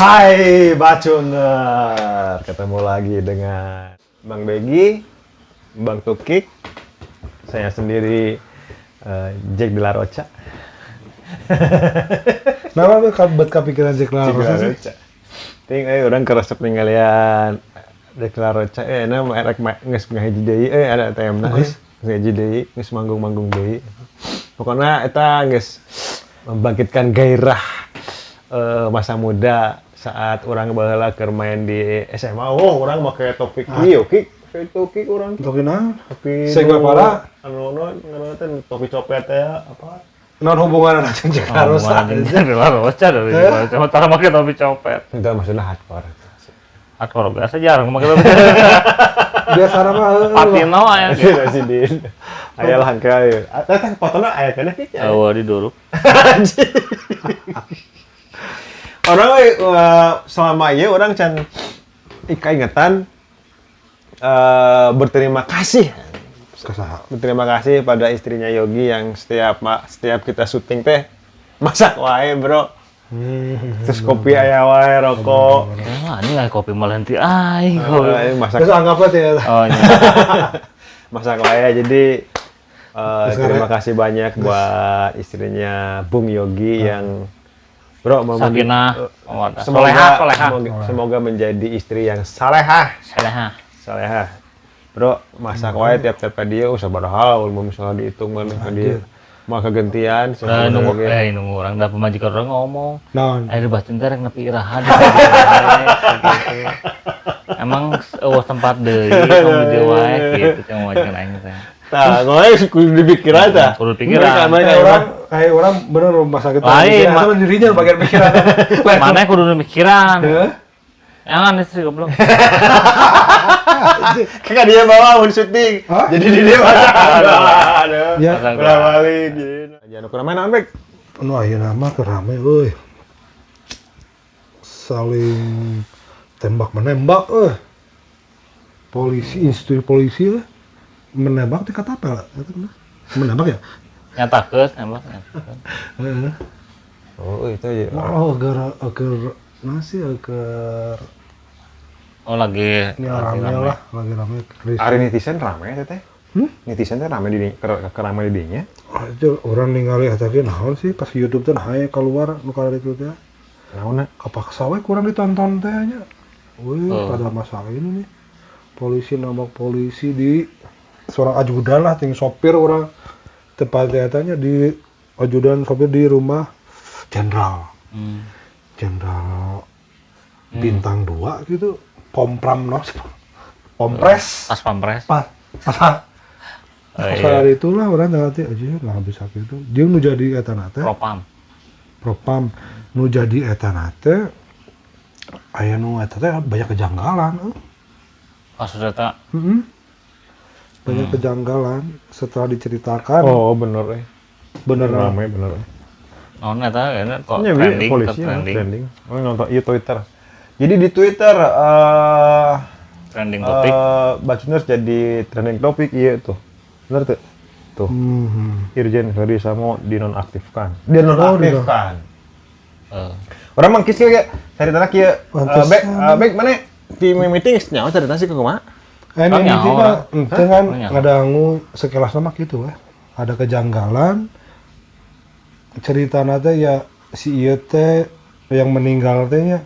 Hai Bacuner, ketemu lagi dengan Bang Begi, Bang Tukik, saya sendiri Jack de la Rocha. Kenapa lu buat kepikiran Jack La Jack de Rocha la sih? Rocha. Ting, urang keresep ninggalian Jack de la Rocha, na rek geus ngahiji deui, ada ATM na, Geus. Geus ngahiji deui, geus manggung-manggung deui. Pokoknya eta geus membangkitkan gairah masa muda saat urang baheula keur main di SMA. Oh, urang make topi ieu, Ki. Kayak topi urang. Topi naon? Topi Sing para? Anu naon ngaranna teh topi copet teh apa? Naon hubungan jeung Jack La Rocha? Jack La Rocha dari cuma tara make topi copet. Itu maksudnya hardcore. Hardcore biasa jarang make topi copet. Biasa mah heueuh. Patino aya ge. Tidak sih, Din. Aya lah engke aya. Teh teh fotona aya keneh Ki. Eueuh diduruk. Orang selama ieu urang can kaingetan berterima kasih. Kasaha? Berterima kasih pada istrinya Yogi yang setiap kita syuting teh masak wae, Bro. Terus kopi aya wae, rokok. Wah, ini kayak kopi malah henti aing. Kopi. Masak Terus anggaplah teh. Oh, iya. Masak wae. Jadi Terus terima kasih banyak buat istrinya Bung Yogi yang bro mau Sakinah. Oh, semoga, solehah, solehah. semoga menjadi istri yang salehah. Solehah. Salehah. Bro, masak wae tiap-tiap ka dieu sabaraha mun misalnya dihitung mah ka dieu. Mah kegentian Nah, nunggu, oge. Nunggu orang dah pemajikan orang ngomong. Naon? Dibacin teh rek nepi iraha di gitu. Emang eueuh tempat deui tong di dieu wae gitu cuma majikan aing teh. Tah, ngoe kudu dipikiran tah. Kudu dipikiran. Mereka Kayak orang kayak orang bener rumah sakit. Lain, Sama dirinya bagian pikiran. Mana kudu mikiran. Heuh. Jangan istri goblok. Kayak dia bawa mun syuting. Hah? Jadi di dia masak. Aduh. Ya. Masak. Ulah balik gitu. Jangan kurang main naon, Bek? Nu ayeuna mah keur rame euy. Saling tembak menembak euy. Polisi, institusi polisi euy. Menembak teh kata apa? Eta mah. Menembak ya? Nyatakeun nembak nyatakeun. Heeh. Oh, itu ya. Oh, agar agar nasi agar Oh, lagi ini lagi rame lah, lagi rame. Krisis. Ari netizen rame teh teh. Hmm? Netizen teh rame di ke rame di dinya. Ah, itu orang ningali eta ge naon sih pas YouTube teh hae keluar nu kada itu teh. Naonna? Kepaksa we kurang ditonton teh nya. Wih, Oh. pada masalah ini nih. Polisi nembak polisi di seorang ajudan lah, ting sopir orang tepatnya etanya di ajudan sopir di rumah jenderal. Jenderal bintang 2 gitu, Pompram no. Pompres. Pas pampres. Pas pas Oh, pas iya. hari itulah orang ngerti aja nggak bisa gitu. Dia nu jadi eta na teh, Propam. propam nu jadi eta na teh aya nu eta teh banyak kejanggalan. Kasus eta. Heeh. Banyak kejanggalan setelah diceritakan. Oh, bener eh. Bener. Rame bener. Naon eta eta kok Iya, trending, polisi ke trending. trending. Oh, nonton iya Twitter. Jadi di Twitter Trending topik. Bacuners jadi trending topik iya tuh. Bener tuh. Tuh. Irjen Ferdy Sambo dinonaktifkan. Dinonaktifkan. Orang mangkis kayak carita kieu. Pantesan. Bek, Bek mana di meeting geus nyaho carita sih kumaha? Ini Orang intinya nyaho, orang. ente kan Orang nyaho. ngadangu sekilas nama gitu weh. Ada kejanggalan cerita teh ya si ieu teh yang meninggal teh nya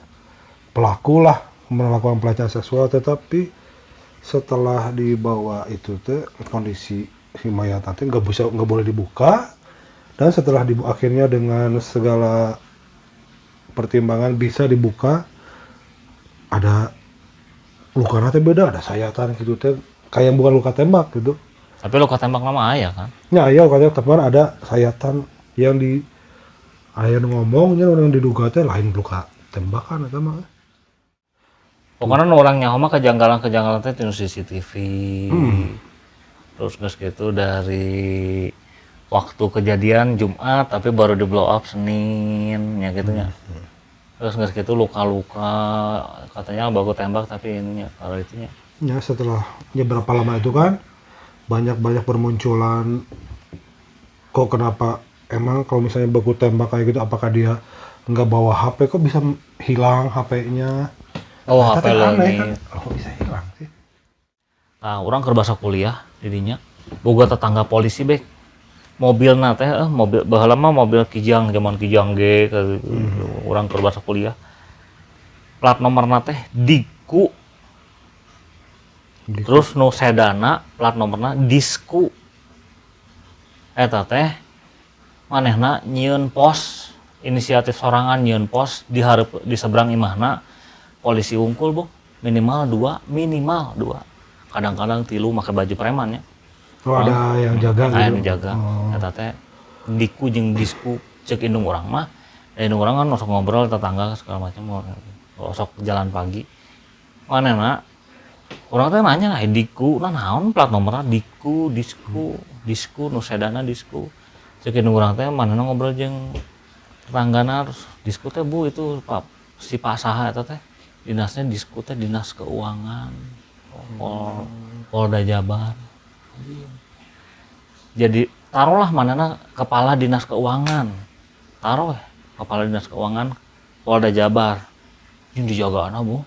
pelaku lah melakukan pelecehan seksual, tetapi setelah dibawa itu teh kondisi si mayat teh nggak bisa, nggak boleh dibuka, dan setelah akhirnya dengan segala pertimbangan bisa dibuka, ada luka teh beda, ada sayatan gitu teh kayak bukan luka tembak gitu. Tapi luka tembak lama aya kan? Ya iya luka tembak, tapi kan ada sayatan yang di aya nu ngomongnya orang diduga teh lain luka tembakan atau mah. Pokoknya nu orang nyaho mah kejanggalan-kejanggalan teh tinu CCTV. Terus geus gitu dari waktu kejadian Jumat tapi baru di blow up Senin ya gitu nya. Terus geus gitu luka-luka katanya baku tembak tapi ininya kalau itunya. Ya setelah ya berapa lama itu kan banyak-banyak bermunculan kok kenapa emang kalau misalnya baku tembak kayak gitu apakah dia Nggak bawa HP kok bisa hilang HP-nya. Oh, HP aneh leungit. kan. Oh, kok bisa hilang sih? Nah, urang keur basa kuliah didinya boga tetangga polisi bek. Mobilna teh mobil baheula mah mobil Kijang, zaman Kijang ge urang keur basa kuliah. Plat nomorna teh Diku. Terus nu sedana plat nomorna Disku. Eta teh manehna nyieun pos, inisiatif sorangan nyieun pos di hareup di seberang imahna polisi wungkul, Bu. Minimal dua. Kadang-kadang 3 make baju preman ya. Oh, ada yang jaga gitu. Aya nu jaga. Oh. Eta teh Diku jeung Disku cek indung urang mah. Indung urang kan osok ngobrol tetangga segala macam, osok jalan pagi. Manehna urang teh nanya, Diku nah naon plat nomorna Diku, Disku, Disku nu sedana Disku. Cek indung urang teh manehna ngobrol jeung tetanggana terus Disku teh Bu itu Pak si Pak saha eta teh dinasnya Disku teh dinas keuangan Polda Jabar. Jadi taruhlah manehna kepala dinas keuangan. Taruh kepala dinas keuangan Polda Jabar. Ini dijagaana, Bu.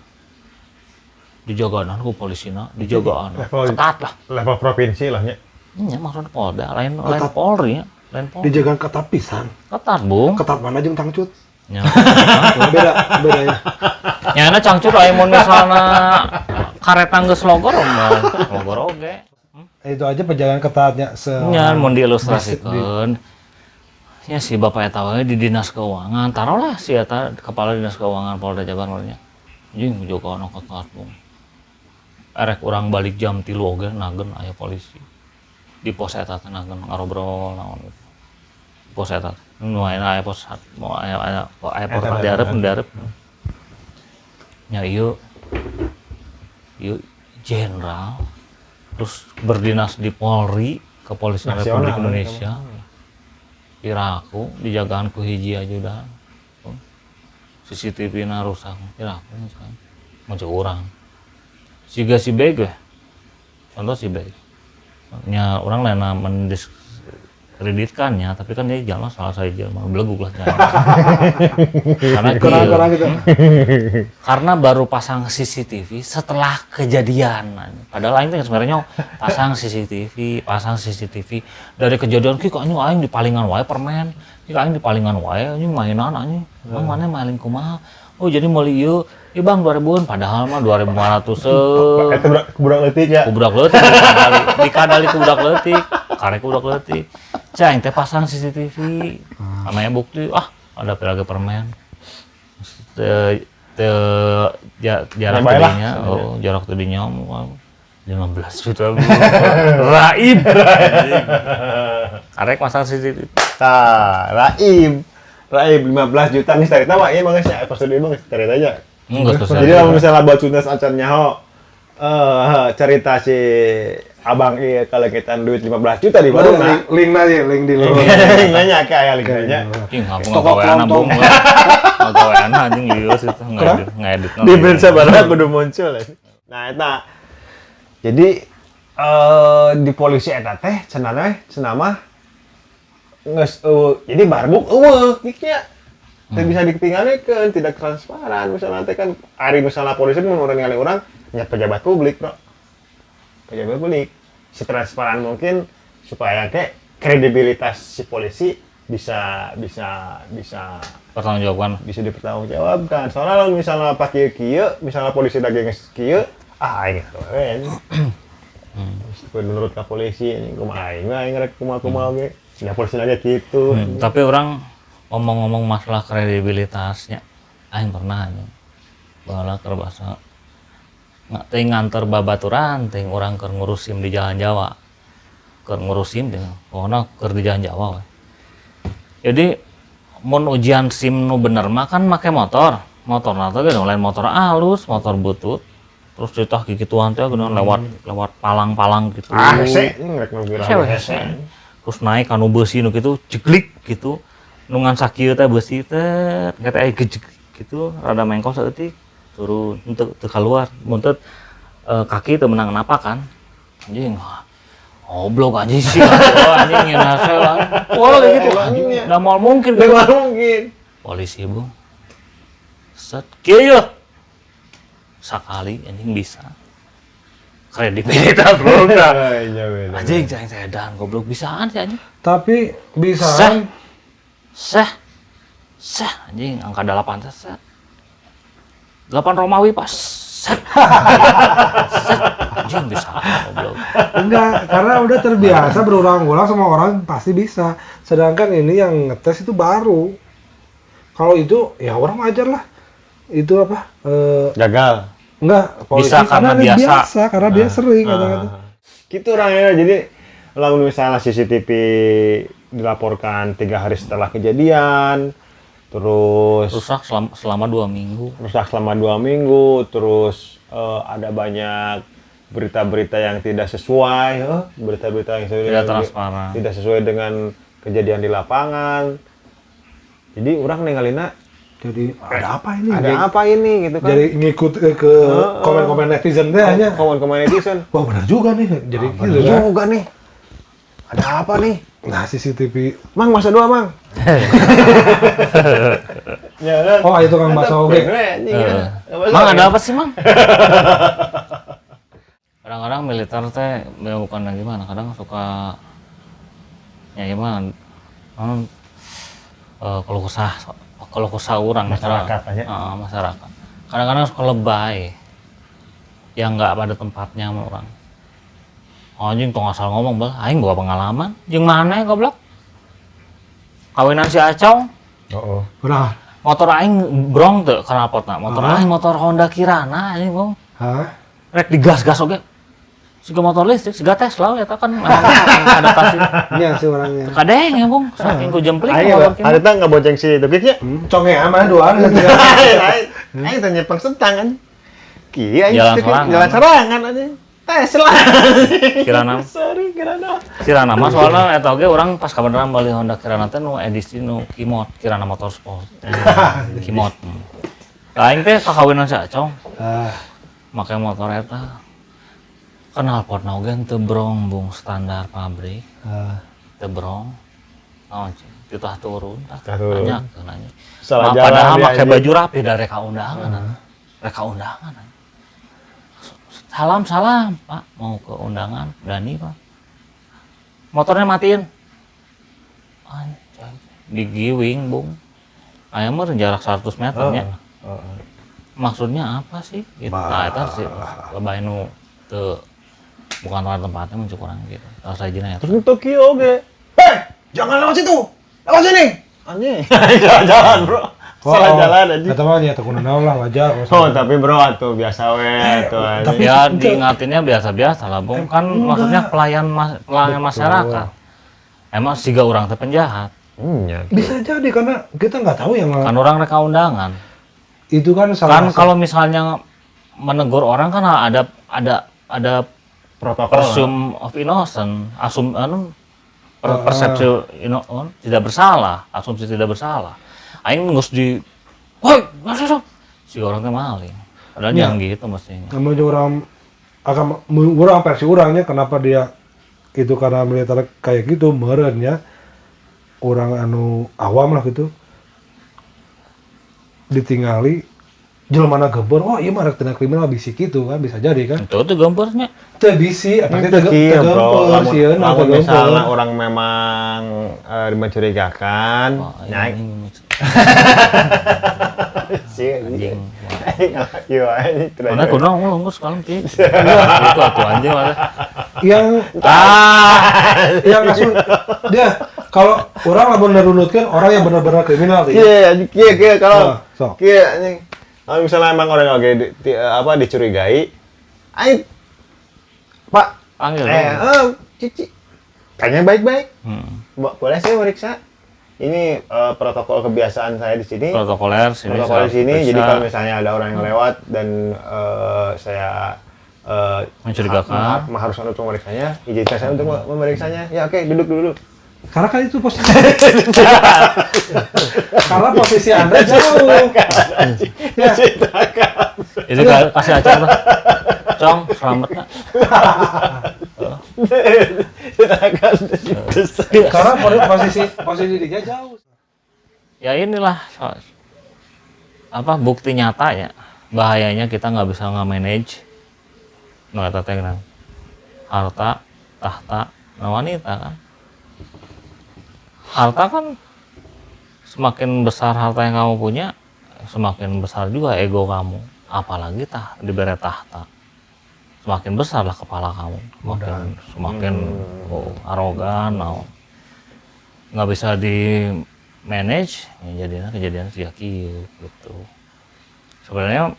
Dijagaana ku polisina, dijagaana. Ketat lah. Level provinsi lah nya. Nya maksudnya Polda, lain Polri nya, lain Polri. Dijagaan ketat pisan. Ketat, Bung. Ketat mana jeung tangcut? Nya. Bedanya. Nyana cangcut aya mun misalna kareta geus logor mah logor oge. Itu aja penjagaan ketatnya nya mun diilustrasikeun. Nya si bapak eta we di dinas keuangan, taruhlah si eta kepala dinas keuangan Polda Jabar nya. Anjing jagaana ketat, Bung. Erek urang balik jam 3 oge nagen aya polisi. Di pos eta teh nagen ngarobrol naon gitu. Pos eta nu aya pos mau aya portal diarep. Nya ieu jenderal terus berdinas di Polri, Kepolisian Republik Indonesia. Piraku dijagaan ku hiji aja udah. CCTV na rusak, piraku misalnya. Mau cek urang. Siga si Beg ya. Contoh si Beg. Nya orang lain mendiskreditkannya, tapi kan dia jalan salah saya jalan beleguk lah. Karena kurang gitu. Karena baru pasang CCTV setelah kejadian. Padahal aing teh sebenarnya pasang CCTV dari kejadian ki kok aing di palingan wae permen, ki aing di palingan wae anjing mainan anjing. Emang mana maling kumaha? Oh jadi meuli ieu, ieu Bang 2000-an padahal mah 2500. Eta budak leutik ya. Budak leutik dikadali ku budak leutik, karek budak leutik. Cah aing teh pasang CCTV. Namanya bukti ada piraga permen. Jarak tadinya, oh jarak tadinya 15 juta. Raib. Karek pasang CCTV. Tah, raib. Raib 15 juta geus carita mah ieu mah geus episode ieu mah geus carita aja. Enggak. Jadi lamun misalnya bacunas acan nyaho cerita si abang ieu kaleungitan duit 15 juta di warung nah. Link aja, link di luar. Link nanya ke aya link nanya. Ih, ngapa ngagaweana bung. Ngagaweana anjing lius itu ngedit. Di brand sabaraha kudu muncul. Nah, eta. Jadi di polisi eta teh cenah cenah mah geus jadi barbuk eueuh nya. Teu bisa ditinggalikeun, tidak transparan. Misalnya teh kan ari misalnya polisi mun urang ningali urang nya pejabat publik, Bro. Pejabat publik. Setransparan mungkin supaya ke kredibilitas si polisi bisa pertanggungjawabkan, bisa dipertanggungjawabkan. Soalnya kalau misalnya pakai kieu, misalnya polisi daging kieu, aing we. Menurut ka polisi ini kumaha aing mah aing rek kumaha-kumaha oge. Ya polisi aja gitu. Tapi orang ngomong-ngomong masalah kredibilitasnya, aing pernah aja baheula keur basa teh nganter babaturan teh urang keur ngurus SIM di Jalan Jawa. Keur ngurus SIM teh pokona keur di Jalan Jawa we. Jadi mun ujian SIM nu bener mah kan make motor. Motorna teh geus lain motor alus, motor butut. Terus ditah gigituan teh geus lewat palang-palang gitu. Ah, hese rek nu hese. Terus naik anu beusi nu kitu jeglik gitu. Nu ngan sakieu teh beusi teh teh aya gejeg gitu, rada mengkol saeutik turun teu keluar. Mun teu kaki teu menang napa kan. Anjing. Goblok anjing sih. Anjing nyeun hese lah. Wah kayak gitu anjing. Da moal mungkin. Da moal mungkin. Polisi bung. Set kieu. Sakali anjing bisa. Kredibilitas bro. Iya, anjing cai teh edan goblok bisaan sih anjing. Tapi bisaan. Seh. Seh anjing angka 8 teh set. 8 Romawi pas. Set. Set. Anjing bisa goblok. Enggak, karena udah terbiasa berulang-ulang sama orang pasti bisa. Sedangkan ini yang ngetes itu baru. Kalau itu ya orang wajar lah. Itu apa? Gagal. Enggak, polisi bisa karena biasa. Karena dia sering kata-kata. Gitu orangnya. Jadi lalu misalnya CCTV dilaporkan 3 hari setelah kejadian, terus rusak selama 2 minggu. Rusak selama 2 minggu, terus ada banyak berita-berita yang tidak sesuai, berita-berita yang tidak transparan, tidak sesuai dengan kejadian di lapangan. Jadi orang ningalina jadi ada apa ini? Ada apa ini gitu kan? Jadi ngikut ke komen-komen netizen deh hanya. Komen-komen netizen. Wah benar juga nih. Jadi benar gitu juga nih. Ada apa nih? Nah CCTV. Mang masa 2 mang. Oh itu Kang Bakso oke. Mang ada apa sih mang? Kadang-kadang militer teh bukan gimana, kadang suka ya gimana? Kalau kesah orang masyarakat aja. Masyarakat. Kadang-kadang suka lebay yang nggak pada tempatnya sama orang. Anjing tong asal ngomong bal, aing bawa pengalaman. Jeung mana goblok? Kawinan si Acong. Heeh. Udah. Motor aing brong teu knalpotna. Motor aing motor Honda Kirana anjing bong. Hah? Rek digas-gas oge. Siga motor listrik, siga Tesla eta kan adaptasi. Iya sih orangnya. Kadeng ya, Bung. Saking ku jempling motor kieu. Ada teh ngabonceng si Dukiknya. Conge mah duaan. Aing teh nyepeng sentang kan. Kieu aing jalan sorangan anjing. Tesla. Kirana. Sorry, Kirana. Kirana mah soalna eta oge urang pas kabeneran bali Honda Kirana teh nu edisi nu Kimot, Kirana Motorsport. Kimot. Aing teh kakawinan si Acong. Make motor eta. Knalpotna oge teu brong bung standar pabrik. Teu brong. Naon cing, titah turun tah. Nanya nanya. Salah jalan. Padahal make baju rapi dari reka undangan. Reka undangan. Salam salam, Pak, mau ke undangan Dani, Pak. Motornya matiin. Anjay, digiwing, Bung. Aya mah jarak 100 meter nya. Maksudnya apa sih? Gitu. Nah, eta sih lebay nu teu bukan orang tempatnya muncul kurang gitu. Terus aja ya. Terus di Tokyo oge. Hei, jangan lewat situ. Lewat sini. Anjing. Jalan-jalan, Bro. Salah jalan aja. Kata mah ya tekun naon lah wajar. Oh, tapi bro atuh biasa we atuh. Tapi ya diingatinnya biasa-biasa lah, Bung. Kan maksudnya pelayan masyarakat. Emang siga orang teh penjahat. Ya, bisa jadi karena kita nggak tahu yang kan orang reka undangan. Itu kan salah. Kan kalau misalnya menegur orang kan ada protokol presume of innocent, persepsi tidak bersalah, asumsi tidak bersalah. Aing geus di woi, masuk. Si orang teh maling. Padahal jangan gitu mestinya. Namanya orang akan orang versi orangnya kenapa dia itu karena militer kayak gitu meureun ya. Orang anu awam lah gitu. Ditingali jelema gempur, oh iya mah rek tindak kriminal bisi gitu kan bisa jadi kan. Itu tuh gempernya. Teu bisi, apa teu gempur sieun atau misalnya orang memang mencurigakan, naik. Si anjing. Iya, Mana kudu ngomong sekarang ti. Itu atuh anjing mana. Yang yang kasus dia kalau orang lamun nerunutkeun orang yang benar-benar kriminal sih. Iya, iya kalau kieu anjing. Kalau misalnya emang orang oke dicurigai, ayo Pak, panggil. Cici, kayaknya baik-baik. Boleh saya meriksa? Ini protokol kebiasaan saya di sini. Protokoler sini. Protokol di sini. Jadi kalau misalnya ada orang yang lewat dan saya mencurigakan, harus untuk memeriksanya, izinkan saya untuk memeriksanya. Ya oke, duduk dulu. Karena kan itu posisi. Karena posisi Anda jauh. Ya. Itu kasih acara. Cong, selamat nak. Karena posisi dia jauh. Ya inilah apa bukti nyatanya bahayanya kita nggak bisa nge-manage nu eta teh harta, tahta, nah wanita kan. Harta kan semakin besar harta yang kamu punya, semakin besar juga ego kamu. Apalagi diberi tahta. Semakin besar lah kepala kamu, semakin arogan, mau nggak bisa di manage, ya jadinya kejadian sih gitu. Sebenarnya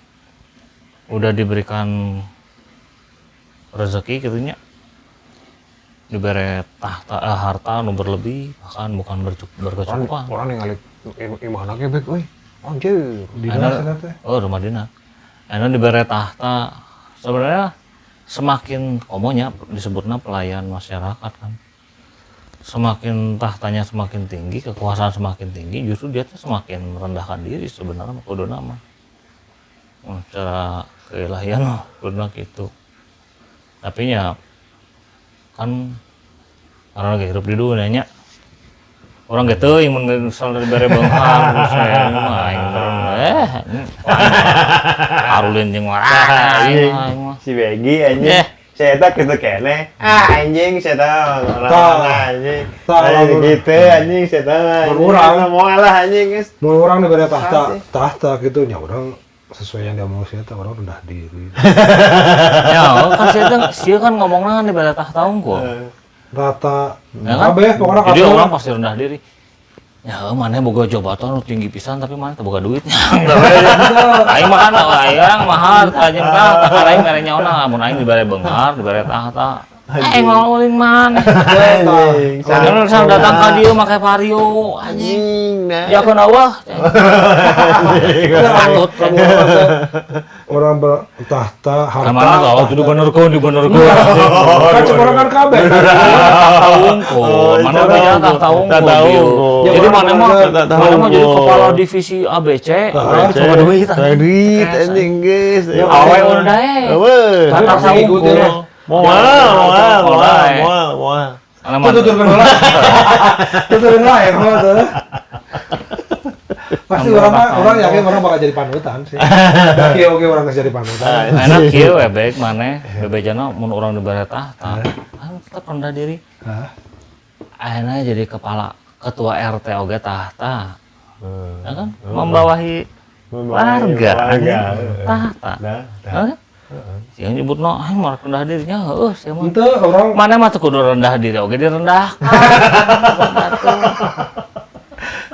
udah diberikan rezeki gitunya, diberi tahta harta nu berlebih, bahkan bukan berkecukupan. Orang yang ngalik imahna ge baik euy. Anjir. Dinas eta teh. Oh, rumah dinas. Anu diberi tahta sebenarnya semakin komonya disebutnya pelayan masyarakat kan. Semakin tahtanya semakin tinggi, kekuasaan semakin tinggi, justru dia tuh semakin merendahkan diri sebenarnya kuduna mah. Secara keilahian mah kuduna gitu. Tapi ya kan karena lagi hidup di dunia nya orang gitu yang misalnya diberi beunghar saya mah aing arulin jeung aing si Begi anjing saya tak kitu keneh anjing saya tahu orang anjing gitu anjing saya tahu urang moal lah anjing geus mun urang diberi tahta gitu nya urang sesuai yang diomong saya tahu orang rendah diri. Ya, kan saya kan ngomongnya kan diberi tahta unggul. Rata, ya kan? Kabeh pokoknya jadi orang pasti rendah diri. Ya, mana boga jabatan tinggi pisan tapi mana teu boga duitnya. Aing mah kan aing mahal tajam tahta aing mere nyaona mun aing dibere beunghar, dibere tahta. Aing mah ulin maneh. Anjing. Misal datang ka dieu make vario anjing. Ya keun eueuh. Patut orang bertahta harta. Mana kalau itu dibenerkeun. Kan cek orang kan kabeh. Tahta unggul. Mana punya tahta unggul. Jadi mana mah jadi kepala divisi ABC. Coba duit anjing geus. Awe udah dae. Tahta unggul. Moal. Tuturkeun heula. Tuturkeun heula ya tuh. Pasti orang yakin orang bakal jadi panutan sih. Oke, orang geus jadi panutan. Enak kieu we baik maneh bebejana mun urang dibere tahta, kan tetep rendah diri. Hah? Ayeuna jadi kepala ketua RT oge tahta. Ya kan? Membawahi warga. Tahta. Nah. Yang nyebutna aing mah rendah dirinya heueuh sia mah. Henteu urang mana mah teu kudu rendah diri oge direndahkan.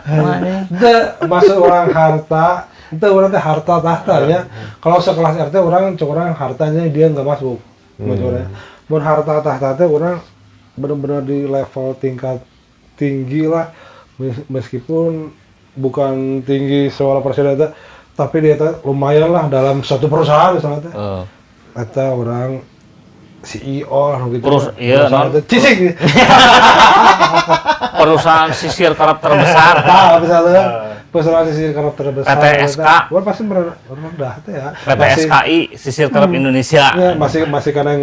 Mana? Henteu maksud orang harta, henteu urang teh harta tahta ya. Kalau sekelas RT orang cek orang hartanya dia enggak masuk. Maksud mun harta tahta teh urang benar-benar di level tingkat tinggi lah meskipun bukan tinggi seolah presiden teh tapi dia lumayan lah dalam satu perusahaan misalnya teh. Atau orang CEO lah gitu. Iya, cising. Perusahaan sisir kerap terbesar. Nah, misalnya perusahaan sisir kerap terbesar. PTSK. Gua pasti merendah teh ya. PTSKI sisir kerap Indonesia. Ya, masih karena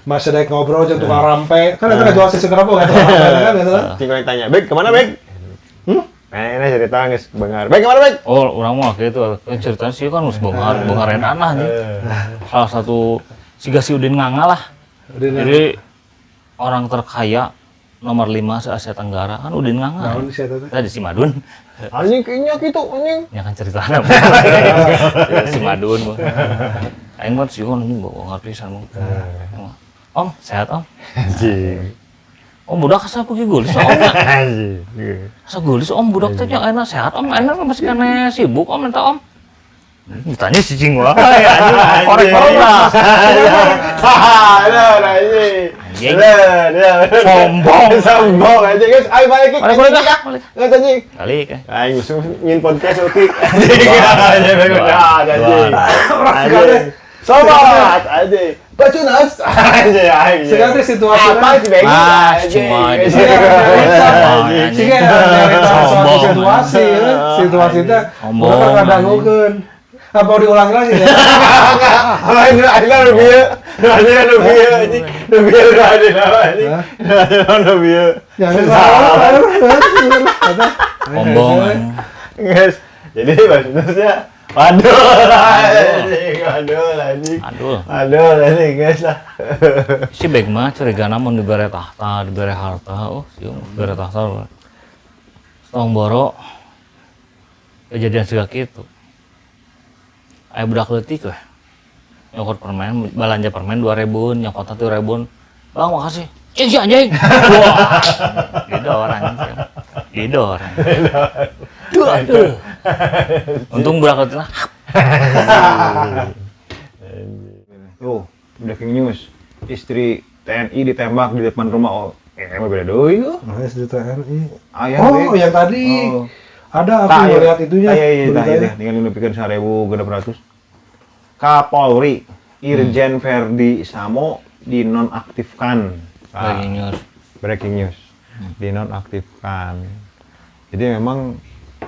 masih daek ngobrol jeung tukang rampe. Kan eta jual sisir kerap kan kan gitu. Cing tanya, "Bek, kemana, Bek?" Nah, ini cerita geus beunghar. Baik, kemana, Bek? Oh, urang mah kitu. Ceritanya sih kan geus beunghar edan lah anjing. Salah satu siga si Udin Nganga lah. Jadi orang terkaya nomor 5 se-Asia Tenggara kan Udin Nganga. Naon sih eta teh? Tadi si Madun. Anjing kayaknya kitu anjing. Ya kan ceritana. Si Madun. Aing mah sih anjing beunghar pisan. Om, sehat, Om? Anjing. Om budak asa pergi gulis om. Asa gulis om budak teh nya enak sehat om enak masih kena sibuk om eta om. Ditanya si cing wae anjing korek-korek lah. Anjing. Sombong. Sombong anjing geus ayo balik ki. Balik balik. Geus anjing. Balik. Aing musuh nyin podcast oke. Anjing. Anjing. Anjing. Sobat anjing. Baju nas. Anjing anjing. Sekarang situasi apa sih Begi? Ah, cuma situasi situasi teh urang ngadangukeun. Mau diulangi lagi ya? Lain nu bieu. Lain nu bieu anjing. Nu bieu udah ada anjing. Nu bieu. Ombong. Guys, jadi maksudnya waduh anjing, waduh anjing. Aduh. Aduh anjing guys lah. Si Beg mah curigana mun dibere tahta, dibere harta, oh siung dibere tahta. Tong boro kejadian siga kitu. Aya budak leutik weh. Nyokot permen, balanja permen 2000, nyokotna 3000. Bang makasih. Cing si anjing. Wah. Didor anjing. Didor. Duh, aduh. Untung budak leutikna. Oh, breaking news. Istri TNI ditembak di depan rumah. Oh, emang beda deui euy. Nah, istri TNI. Ayah, oh, yang tadi. Oh. Ada aku ngeliat itunya. Iya, iya, tinggal nepikeun 1.600. Kapolri Irjen Ferdy Sambo dinonaktifkan. Breaking news. Breaking news. Dinonaktifkan. Jadi memang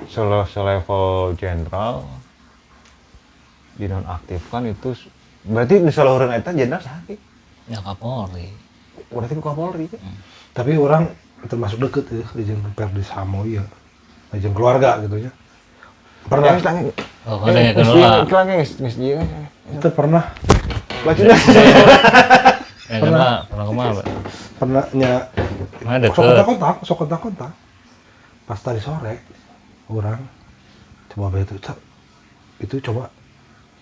selevel jenderal dinonaktifkan itu berarti di saluran eta jenderal saha? Ya Kapolri. Berarti ku Kapolri. Tapi orang termasuk deket ya jeung Ferdy Sambo ieu. Jeung keluarga gitu nya. Pernah. Oh, ada yang kenal. Itu pernah. Pernah, pernah kemana? Pernah nya. Sok kontak-kontak. Pas tadi sore, orang coba itu coba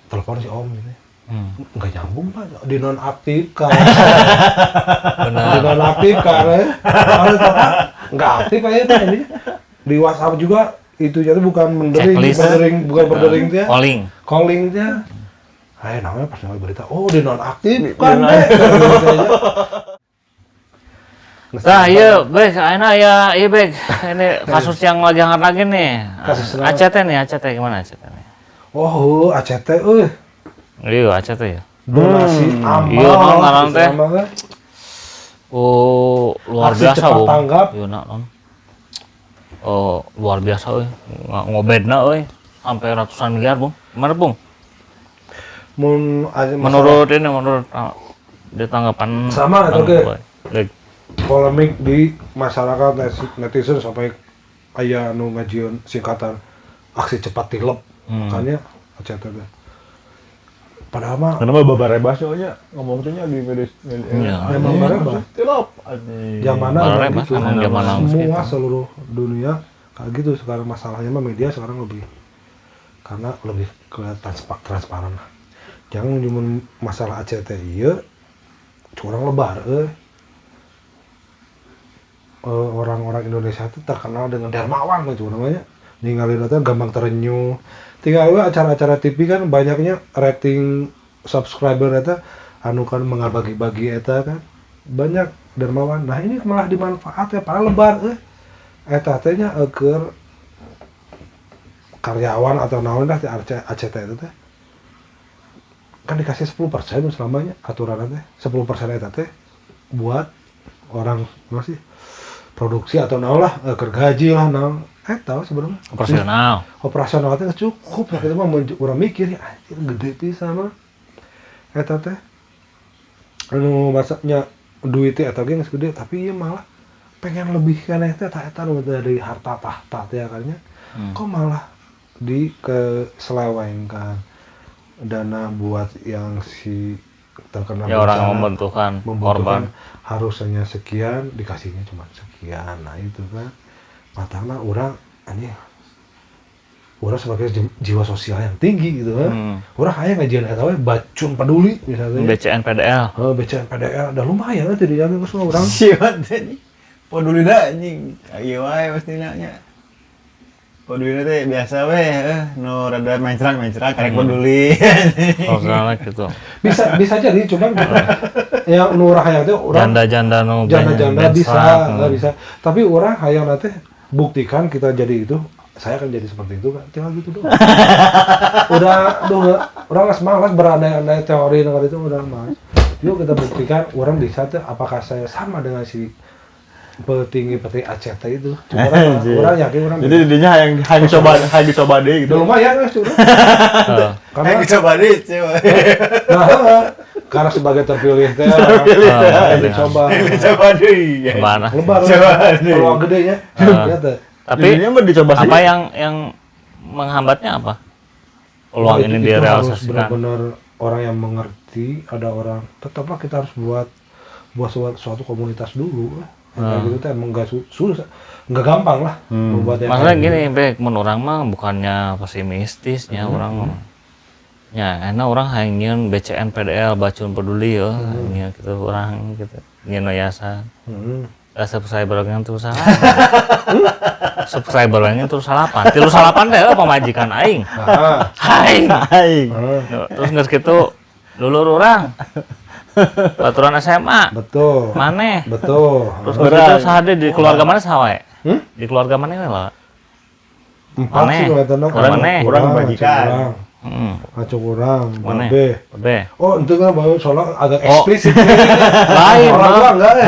telepon si Om ini. Nggak nyambung Pak, dinonaktifkan. Benar. Dinonaktifkan ya. Nggak aktif aja tuh ini. Di WhatsApp juga itu jadi bukan mendering, bukan berdering dia. Calling dia. Hai, namanya pas dengar berita, oh dinonaktifkan deh. Nah, iya, Bek, ayeuna ya, iya Bek. Ini kasus yang lagi hangat lagi nih. Kasus ACT nih, ACT gimana ACT nih? Oh, ACT euy. Iya, ACT ya. Donasi amal. Iya, non ngaran teh. Oh, luar biasa, Bu. Iya, non. Oh, luar biasa euy. Ngobedna euy sampai ratusan miliar, Bung. Gimana, Bung? Menurut ini, menurut di tanggapan sama atau ke polemik di masyarakat netizen sampai aya nu ngajieun singkatan aksi cepat tilep makanya ACT teh. Padahal mah kenapa babarebas nya ngomong teh nya di media memang barebas tilep zamana gitu semua seluruh dunia kayak gitu sekarang. Masalahnya mah media sekarang lebih karena lebih ke transparan lah. Jangan cuma masalah ACT ieu curang lebar euy. Orang-orang Indonesia itu terkenal dengan dermawan gitu namanya. Ninggalin itu gampang terenyuh. Tinggal we acara-acara TV kan banyaknya rating subscriber eta anu kan mengabagi-bagi eta kan. Banyak dermawan. Nah ini malah dimanfaat ya para lebar euy. Eta teh nya keur karyawan atau naon dah di ACT itu teh. Kan dikasih 10% selamanya aturan teh. 10% eta teh buat orang masih produksi atau naon lah, gergaji lah naon. Eta sebenarnya operasional. Operasional teh cukup ya kita mah urang mikir ya anjir gede pisan mah. Eta teh anu masaknya duit teh eta ge geus gede tapi ieu malah pengen lebih keneh teh eta nu dari harta tahta teh kan nya. Kok malah di keselewengkan dana buat yang si terkena ya, orang membutuhkan korban harusnya sekian dikasihnya cuma sekian. Nah itu kan matangna orang anjing orang sebagai jiwa sosial yang tinggi gitu kan. Orang hayang ngajian eta we bacun peduli misalnya BCN PDL. Heeh, BCN PDL udah lumayan lah tidak jamin semua orang. Siapa teh peduli da anjing ieu wae pastina nya. Peduli teh biasa we nu rada mencrak-mencrak karek peduli. Oh, soalnya gitu. Bisa jadi cuman ya nu urang hayang teh urang janda-janda nu janda-janda bisa, enggak bisa. Tapi urang hayang teh buktikan kita jadi itu, saya akan jadi seperti itu kan. Tinggal gitu doang. Udah duh urang geus malas berandai-andai teori nu itu udah malas. Yuk kita buktikan urang bisa teh apakah saya sama dengan si Petinggi ACT itu. Cuma orang yakin orang. Jadi didinya hayang coba hayang dicoba deh gitu. Lumayan wes tuh. Karena dicoba deh. Nah, karena sebagai terpilih teh dicoba. Dicoba deh. Mana? Lebar. Peluang gedenya. Ya teh. Tapi apa yang menghambatnya apa? Peluang ini direalisasikan. Benar-benar orang yang mengerti, ada orang tetaplah kita harus buat suatu komunitas dulu lah. Kayak gitu teh emang enggak susah, enggak gampang lah membuat yang. Masalah gini, Bek, mun urang mah bukannya pesimistisnya urang. Ya, enak urang hayang nyieun BCN PDL Bacun Peduli ya, nyieun gitu urang gitu. Nyieun yayasan. Subscribernya tuh salah. Subscribernya tuh 8. 38 teh pamajikan aing. Aing. Terus geus kitu dulur urang. Baturan SMA. Betul. Maneh. Betul. Terus geus kitu saha di keluarga mana saha wae? Di keluarga mana we lah? Empat sih kelihatannya. Urang majikan. Ngacung urang, babe. Oh, itu kan baru soalnya agak eksplisit. Lain, orang tua enggak ya?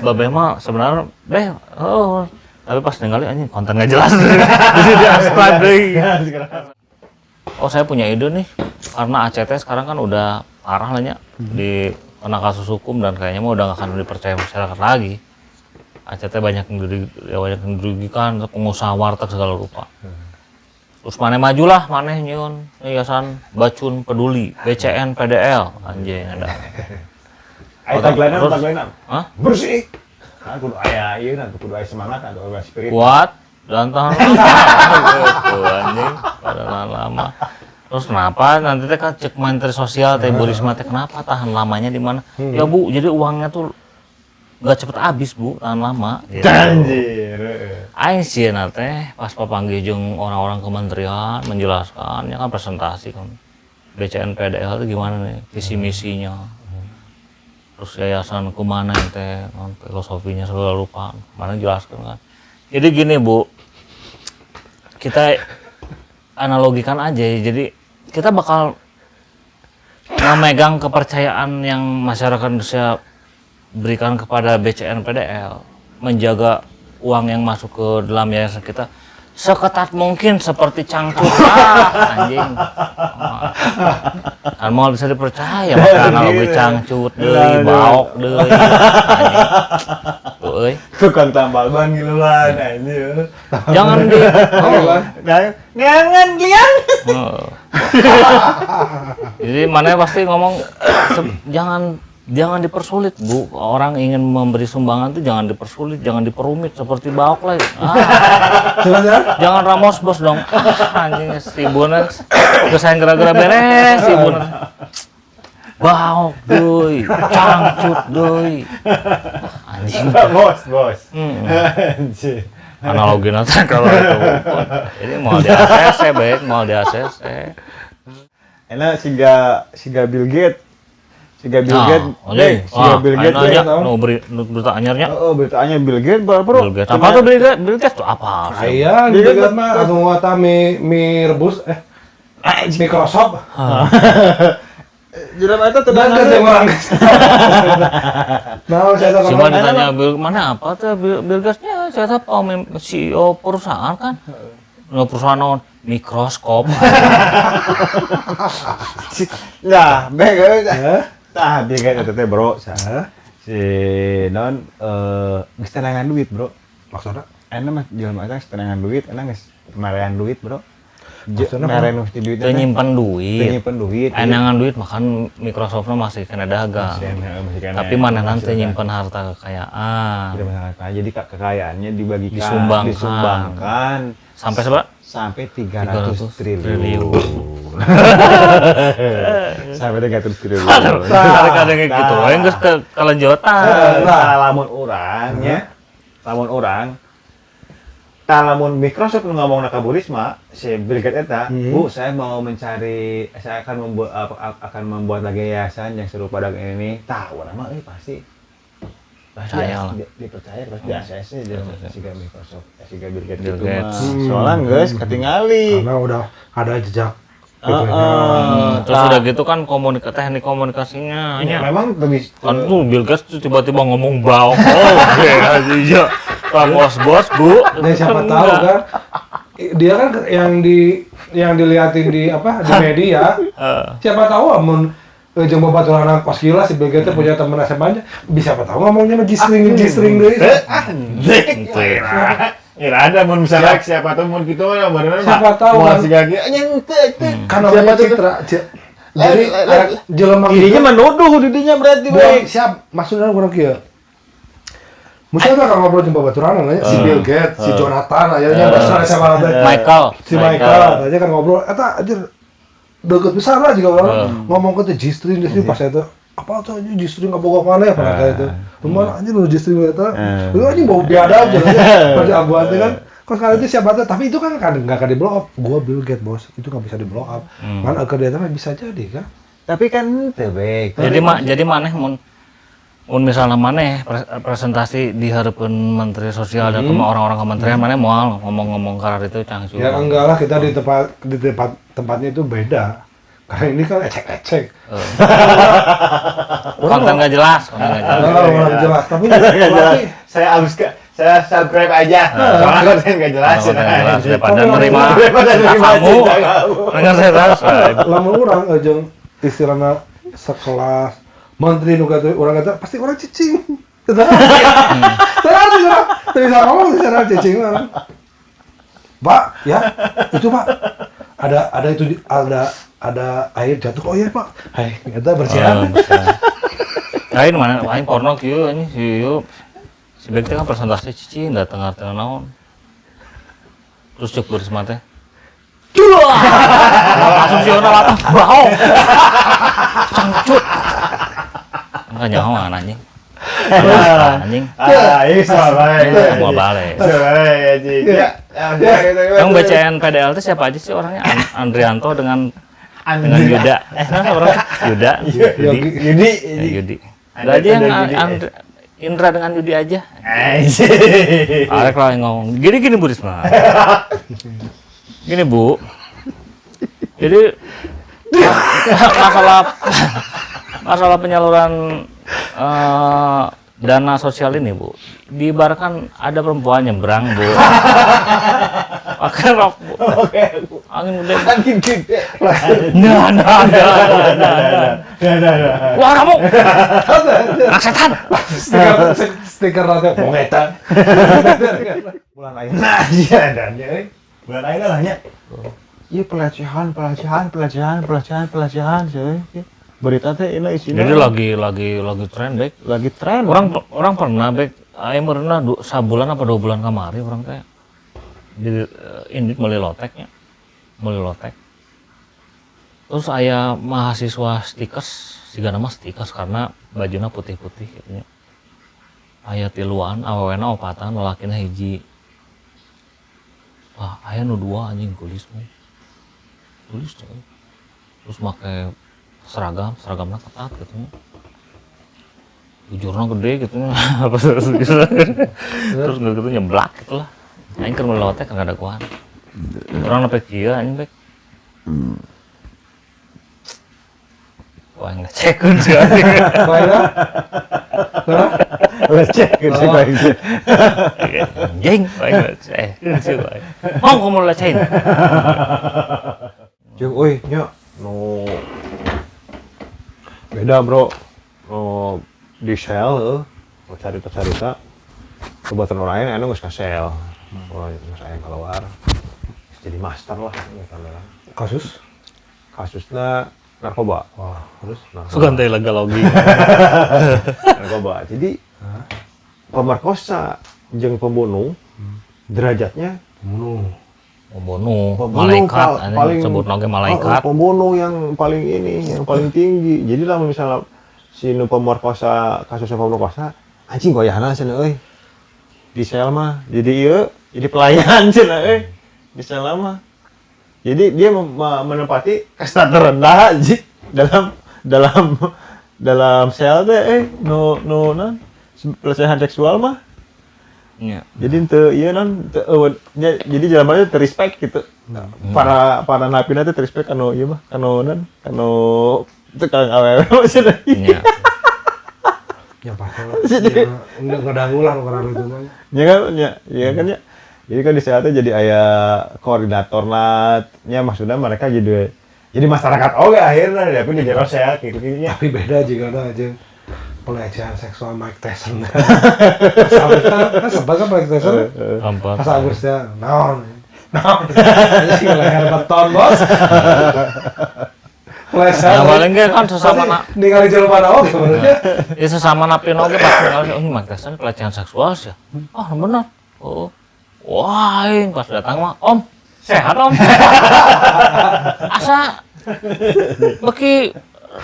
Babe mah sebenarnya, beh, oh, tapi pas ningali anjing konten nggak jelas. Jadi di unsubscribe deui. Oh, saya punya ide nih. Karena ACT sekarang kan udah parah lah nya di kena kasus hukum dan kayaknya mah udah nggak akan dipercaya masyarakat lagi. ACT banyak yang dirugikan, pengusaha warteg segala rupa. Terus maneh majulah, maneh nyieun yayasan Bacun Peduli, BCN PDL, anjing ada. Ayo tagline. Hah? Bersih. Kan kudu aya ieu na kudu aya semangat atau aya spirit. Kuat dan tahan lama gitu anjing, pada tahan lama. Terus kenapa nanti teh kan cek menteri sosial teh Bu Risma teh kenapa tahan lamanya di mana? Ya Bu, jadi uangnya tuh nggak cepet habis Bu, tahan lama. Gitu. Anjir. Aing sieuna teh pas papanggih jeung orang-orang kementerian menjelaskan, ya kan presentasi kan. BCN PDL itu gimana nih visi misinya. Terus yayasan kemana teh, filosofinya segala lupa. Mana jelaskan kan. Jadi gini Bu, kita analogikan aja. Jadi kita bakal memegang kepercayaan yang masyarakat Indonesia berikan kepada BCN PDL, menjaga uang yang masuk ke dalam yayasan kita seketat mungkin seperti cangcut. Anjing. Kan mau bisa dipercaya maka analogi cangcut deui, baok deui. Anjing. Euy. Tukang tambal ban giluan anjing. Jangan di jangan liang. Jadi mana pasti ngomong jangan dipersulit Bu, orang ingin memberi sumbangan tuh jangan dipersulit, jangan diperumit seperti baok lah. Jangan Ramos bos dong. Anjing sibuna kesain gara-gara beres sibuna. Baok deui, cangcut deui. Anjing. Bos. Anjing. Analogi nanti kalau itu. Ini mau di ACC baik, mau di ACC. Enak siga Bill Gates. Siga Bill Gates, siga Bill Gates ya, no berita anyarnya. Oh, berita anyar Bill Gates, bro. Bill Gates. Apa tuh Bill Gates? Bill Gates tuh apa? Iya, Bill Gates mah anu ngata mie rebus Microsoft. Jelema eta teu kan orang. Nah, saya tahu. Cuma ditanya Bill mana apa tuh Bill Gates-nya? Saya tahu CEO perusahaan kan. No perusahaan mikroskop. Nah, beg. Tah, Bill Gates eta teh, bro. Si non geus tenangan duit, bro. Maksudna? Enak mah jelema eta geus tenangan duit, enak geus marean duit, bro. Marean mesti duit. Teu nyimpen duit. Teu nyimpen duit. Enangan duit makan Microsoft-na masih kena dagang. Tapi mana nanti nyimpen harta kekayaan. Tidak masalah. Jadi kekayaannya dibagikan, disumbangkan. Sampai seberapa? Sampai 300 triliun. Sampai 300 triliun. Kadang gitu, yang geus kelanjutan. Nah, lamun urang nya, lamun urang tah lamun Microsoft nu ngomongna ka Bu Risma, si Bill Gates eta, Bu, saya mau mencari, saya akan membuat lagi yayasan yang serupa dengan ini. Tah, urang mah euy pasti percaya lah. Dipercaya pasti di ACC siga Microsoft, siga Bill Gates gitu mah. Soalnya geus katingali. Karena udah ada jejak Heeh. Terus udah gitu kan teknik komunikasinya Ya, nya. memang lebih Kan tuh Bill Gates tuh tiba-tiba ngomong bau. Oh, oke aja. Pak bos-bos, Bu. Ya, siapa tahu kan. Dia kan yang diliatin di apa di media. Siapa tahu amun jeung babaturan kos gila si Bill Gates punya teman SMA-nya, bisa siapa tahu ngomongnya sama G-string deui. Ya ada mun misalnya siapa tahu mun kitu mah bener mah. Siapa tahu Moal kan. siga kieu nya henteu teu. Kan namanya citra. Jadi jelema Dirinya menuduh dirinya berarti Buang, baik. siap, maksudnya kurang kieu. Misalnya kan ngobrol jeung babaturan nanya si Bill Gates, si Jonathan aya nya bahasa sama teh. Michael. Si Michael aja kan ngobrol eta anjir deket besar lah juga orang ngomong ke teh G-string G-string pas eta apa tuh anjir G-string ngabogoh mana ya pada itu. Lumayan anjir lu G-string eta. Lu anjing bau biadab aja pada abuan teh kan. Kok sekali itu siapa tuh tapi itu kan nggak akan di blow up. Gua Bill Gates bos, itu nggak bisa di blow up. Kan agar dia bisa jadi kan. Tapi kan teu baik. Jadi maneh mun misalnya maneh presentasi di hadapan Menteri Sosial dan orang-orang kementerian maneh moal ngomong-ngomong karar itu cangcu. Ya enggak lah, kita di tempatnya itu beda. Karena ini kan ecek-ecek. Konten nggak jelas, konten nggak jelas. Kalau orang jelas, tapi Saya subscribe aja. Soalnya konten nggak jelas. Konten nggak jelas daripada nerima Daripada nerima kamu. cinta kamu. Dengan saya subscribe. Lamun orang jeung istilahna sekelas menteri nu kata orang kata pasti orang cicing. Terus bisa ngomong secara cicing orang. Pak, ya, itu Pak. Ada itu ada air jatuh. Oh iya Pak. Hai, eta bersihan. Lain mana lain porno kieu anjing si ieu. Si Bek teh kan presentasi cicing datang ngartena naon. Terus cek Burisma teh. Langsung si Ona lapas bau. Cangcut. Enggak nyawa anjing. Anjing. Ah, ini soal baik. Mau balik. Soal baik anjing. Ya. Yang BCN PDL itu siapa aja sih orangnya? Andrianto dengan Yuda. Orang Yuda. Yudi. Yudi. Yudi. Udah aja yang Indra dengan Yudi aja. Arek lah yang ngomong. Gini-gini Bu Risma. Gini Bu. Jadi masalah penyaluran dana sosial ini Bu, diibarkan ada perempuan nyebrang Bu. Pakai rok Bu. Angin gede. Angin gede. Nah. Wah kamu. Anak setan. Stiker nanti mongetan. Bulan ayeuna aja dan ya. Bulan ayeuna lah nya. Iya pelecehan cuy. Berita teh ini isinya. Jadi lagi tren Bek. Lagi tren. Orang pernah Bek, aya pernah sabulan apa 2 bulan kamari orang teh. Jadi ini meuli loteknya. Meuli lotek. Terus aya mahasiswa stikers, siga nama stikers karena bajuna putih-putih gitu nya. Aya tiluan, awewena opatan, lalakina hiji. Wah, aya nu 2 anjing kulis mah. Kulis teh. Terus make seragamnya ketat gitu nya. Bujurna gede gitu nya. Apa terus gitu. Terus nggak gitu nyeblak gitu lah. Aing keur meuli lotek nggak ada kuan. Orang nepe kieu anjing bek. Wah, ngecekeun sih anjing. Baiklah. Lecehkeun sih baik. Anjing, baik lecehkeun sih baik. Mau kamu lecehin. Jeung euy nya nu beda bro. Nu di sel heuh, carita-carita perbuatan orang lain anu geus ka sel. Oh, geus aya keluar. Jadi master lah gitu. Kasus? Kasusnya narkoba. Wah, terus Sugan teh legalogi. Narkoba. Jadi pemerkosa jeung pembunuh derajatnya pembunuh. Pembunuh, malaikat, paling sebut nage malaikat. Oh, pembunuh yang paling ini, yang paling tinggi. Jadi lah misalnya si nu pemerkosa, kasusnya pemerkosa, anjing goyahna cenah euy. Di sel mah jadi ieu, jadi pelayan cenah euy. Di sel mah. Jadi dia menempati kasta terendah anjing dalam sel teh nu nu pelecehan seksual mah. Nya. Jadi teu ieu non jadi jelema teh respect gitu. Para para napina teh respect anu ieu mah anu non anu tukang awewe maksudnya. Nya. Ya pasti lah. Ya, ngedangu lah nu karena itu mah. Ya kan ya, ya kan ya. Jadi kan di sana jadi aya koordinator lah, nya maksudnya mereka jadi masyarakat oge akhirnya tapi di jero sehat gitu nya. Tapi beda juga ada aja pelecehan seksual Mike Tyson. Kan sempat kan Mike Tyson. Pas Agusnya naon. Naon. Ini leher beton, Bos. Pelecehan. Ya paling ge kan sesama na ningali jelema naon sebenarnya. Ya sesama napin oge pas ningali oh Mike Tyson pelecehan seksual sih. Ah, benar. Oh. Wah, aing pas datang mah, Om, sehat Om. Asa beki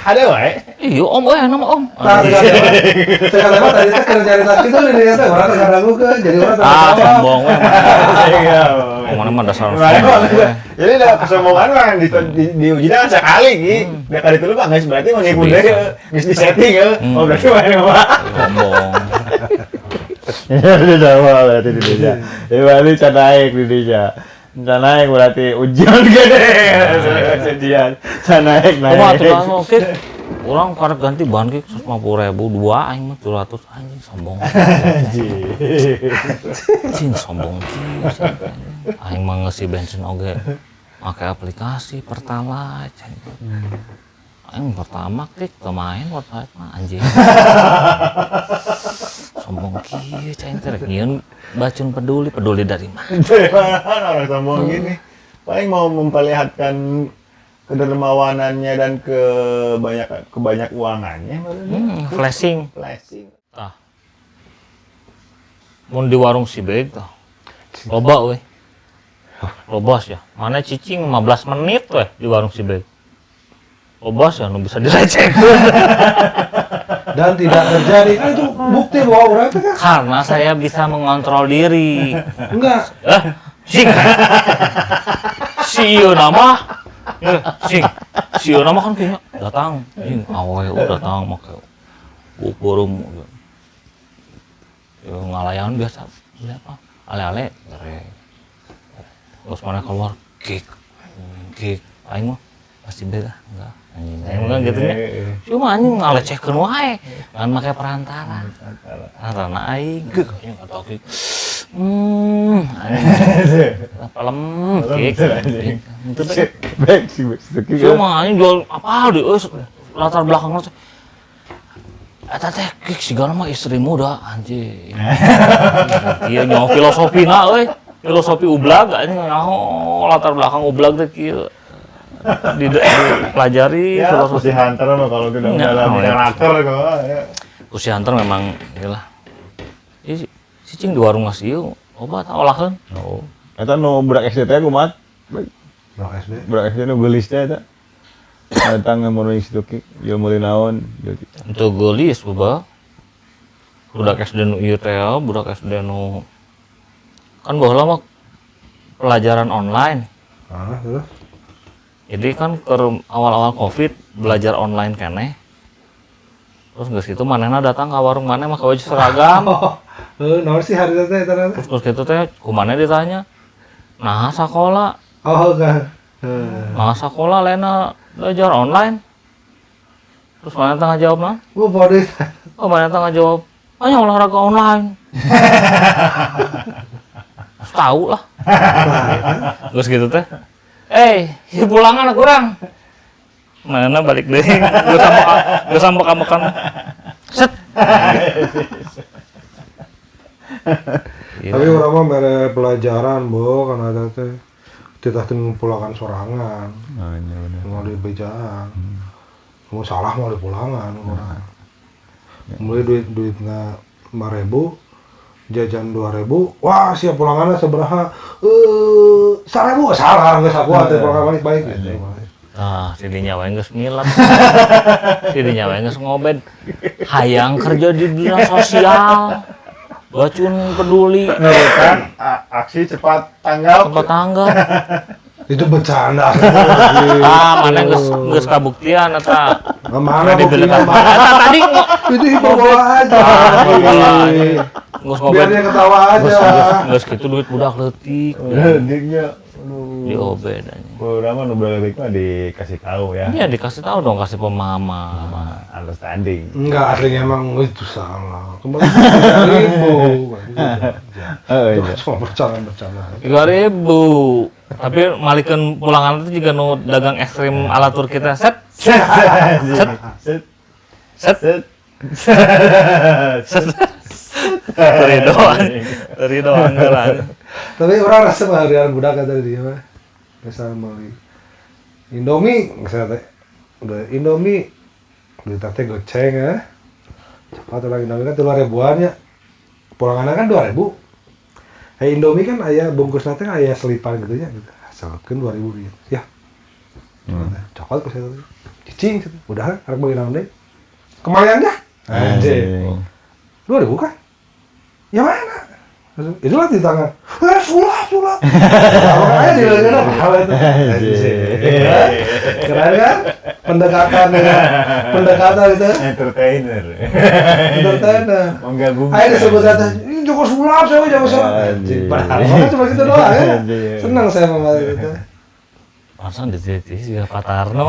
ada wae. Iya, Om euy nama Om. Nah, teh tadi teh keur nyarita kitu di dieu teh urang teh ngadagukeun jadi urang teh. Ah, sombong we. Iya. Mana mah dasar sombong. Jadi da kesombongan mah diuji kan sekali ki. Da kali itu mah geus berarti mau ngikut deui geus disetting ya. Oh berarti mana mah. Sombong. Ya udah jawab berarti di desa. Ya berarti can naik di desa. Can naik berarti ujian gede. Ujian. Can naik naik. Kumaha tuh langsung kik. Urang karek ganti ban kik 150.000 dua aing mah 200 anjing sombong. Anjing sombong kieu. Aing mah ngeusi bensin oge make aplikasi Pertalite. Aing pertama kik teu main Pertalite mah anjing. Sombong kieu cai teh rek nyieun bacun peduli, peduli dari mana? Dari mana orang sombong gini? Paling mau memperlihatkan kedermawanannya dan kebanyak uangannya. Flashing. Flashing. Tah. Mun di warung si Beg tah. Loba we. Loba ya. Mana cicing 15 menit we di warung si Beg. Loba ya nu bisa dilecehkeun. Dan tidak terjadi. Kan itu bukti bahwa orang itu kan karena saya bisa mengontrol diri. Enggak. Sing. Si ieu nama. Sing. Si ieu nama kan kayaknya datang. Anjing awe datang make bukurum. Ya ngalayan biasa. Beli apa? Ale-ale. Terus mana keluar kick. Kick. Aing mah pasti beda enggak. Anjing, aing mah gitu nya. Cuma anjing ngalecehkeun wae, ngan make perantara. Perantara aing geuk anjing atau kick. Anjing. Pelem kick. Baik sih, cuma anjing jual apa deh euy latar belakangna teh. Eta teh kick sigana mah istri muda anjing. Ieu nyaho filosofina euy, filosofi ublag anjing nyaho latar belakang ublag teh kieu. Dipelajari ya, filosofi Pussy Hunter mah kalau tidak mengalami karakter kok. Ya. Pussy Hunter memang iyalah. Ih, cicing di warung nasi ieu obat olaheun. Oh. Eta nu budak SD teh kumaha? Budak SD. Budak SD nu geulis teh eta. Datang ngomong situ ki, ieu meuli naon? Teu geulis beuba. Budak SD nu ieu teh, budak SD nu kan baheula mah pelajaran online. Ah, terus. Jadi kan ke awal-awal Covid belajar online keneh. Terus geus kitu manehna datang ka warung maneh make baju seragam. Oh, naon sih hari teh eta teh? Terus kitu teh kumaneh ditanya, "Naha sakola?" Oh, kan. Naha sakola lainna belajar online. Terus manehna teh ngajawab naon? Gua bodoh. Oh, manehna teh ngajawab, "Hanya olahraga online." Terus tahu lah. Terus gitu teh. Ya pulangan kurang. Mana balik deh. Gua sama kamu kan. Set. Tapi urang mah mere pelajaran, Bo, karena eta teh titah teh ngumpulakan sorangan. Oh, iya bener. Mau dibejaan. Mau salah mau dipulangan urang. Mulai duit-duitna 5.000, jajan 2.000, wah siap pulangannya sabaraha? 1.000 salah geus aku atuh pulangan balik-balik gitu. Ah, tidinya wae geus ngilat. Tidinya wae geus ngobed. Hayang kerja di dunia sosial. Bacun peduli. Nurutan aksi cepat tanggap. Cepat tanggap. Itu bercanda. Ah, mana geus kabuktian eta. Mana buktinya? Eta tadi itu hiperbola aja. Hiperbola. Geus Biar ngobet. dia ketawa aja. Geus kitu duit budak leutik. Leutiknya. Aduh. Diobet anjing. Urang mah nu budak leutik mah dikasih tahu ya. Iya dikasih tahu dong, kasih pemahaman. Understanding. Enggak, aslinya emang itu salah. Kembali 3.000. Oh, Itu iya. kan cuma bercanda-bercanda. 3.000. Tapi malikeun pulangan itu juga nu dagang ekstrim ala tur kita set Set. Set. Set. set Set. set. Teri doang. Teri doang geura. Tapi orang rasa harian budak kata dia mah. Misalnya beli Indomie, misalnya teh. Udah Indomie, beli teh goceng ya. Cepat orang Indomie kan 3.000-an ya. Pulangannya kan 2.000. Hey, Indomie kan aya bungkusna teh aya selipan gitu nya gitu. Selipkeun 2.000 gitu. Ya. Cokot ku saya teh. Cicing gitu. Udah arek beli naon deui? Kemalian dah. Anjing. 2.000 kan? Ya mana? Itulah di tangan. Sulap, sulap. Apa aja di lengan apa itu? Anjing. Keren kan? Pendekatan ya. Pendekatan itu. Entertainer. Entertainer. Menggabungkan. Ayo disebut aja, ini Joko sulap, saya Joko sulap. Anjing. Padahal mah cuma gitu doang ya. Senang saya sama itu. Masa di titik juga Pak Tarno.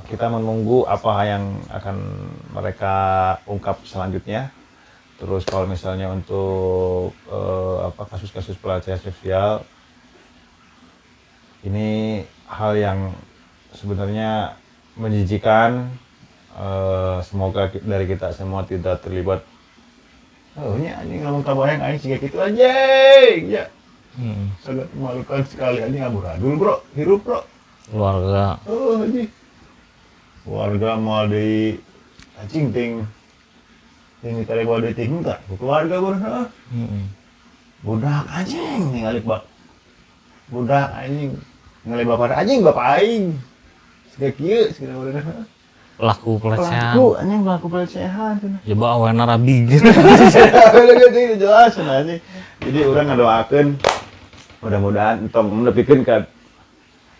Kita menunggu apa yang akan mereka ungkap selanjutnya. Terus kalau misalnya untuk kasus-kasus pelecehan seksual, ini hal yang sebenarnya menjijikan. Semoga dari kita semua tidak terlibat. Oh, ini anjing ngomong kabayang anjing siga kitu anjing. Ya. Sangat memalukan sekali anjing amburadul, bro. Hirup, bro. Keluarga. Oh, anjing. Warga mau di anjing ting. Ini tarik bawa duit ting tak? Keluarga bro. Budak anjing ningali bak. Budak anjing ningali bapak anjing bapak aing. Siga kieu siga udah. Pelaku pelecehan. Pelaku anjing pelaku pelecehan cenah. Coba awena rabi gitu. Lagi jelas cenah anjing. Jadi urang ngadoakeun mudah-mudahan entong nepikeun ka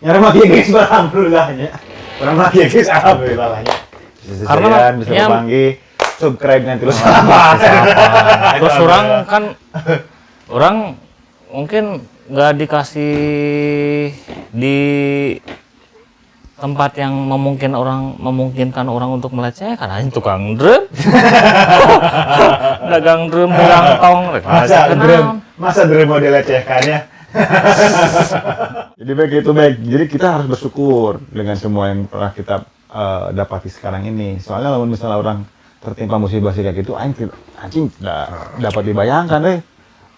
nyara mah kieu geus alhamdulillah nya. Urang mah kieu geus alhamdulillah lah nya. Karena bisa ya, panggil subscribe nanti lu sama. Terus orang kan orang mungkin nggak dikasih di tempat yang memungkinkan orang untuk melecehkan, hanya tukang drum, dagang drum, dagang tong, masa drum mau dilecehkan ya? Jadi baik itu baik. Jadi kita harus bersyukur dengan semua yang pernah kita dapati sekarang ini. Soalnya kalau misalnya orang tertimpa musibah kayak gitu, anjing tidak dapat dibayangkan deh.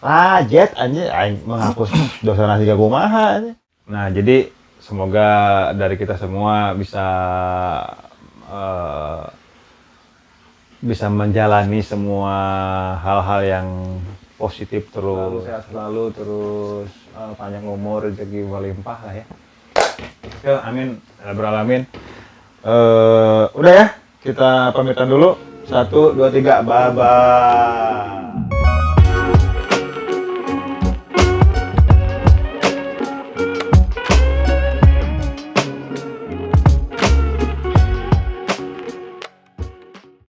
Rajet anjing, aing menghapus dosa nasi kumaha. Nah, jadi semoga dari kita semua bisa bisa menjalani semua hal-hal yang positif terus, sehat selalu, terus panjang umur, rezeki berlimpah lah ya. Oke, amin, rabbal alamin. Udah ya, kita pamitan dulu. 1, 2, 3, bye-bye.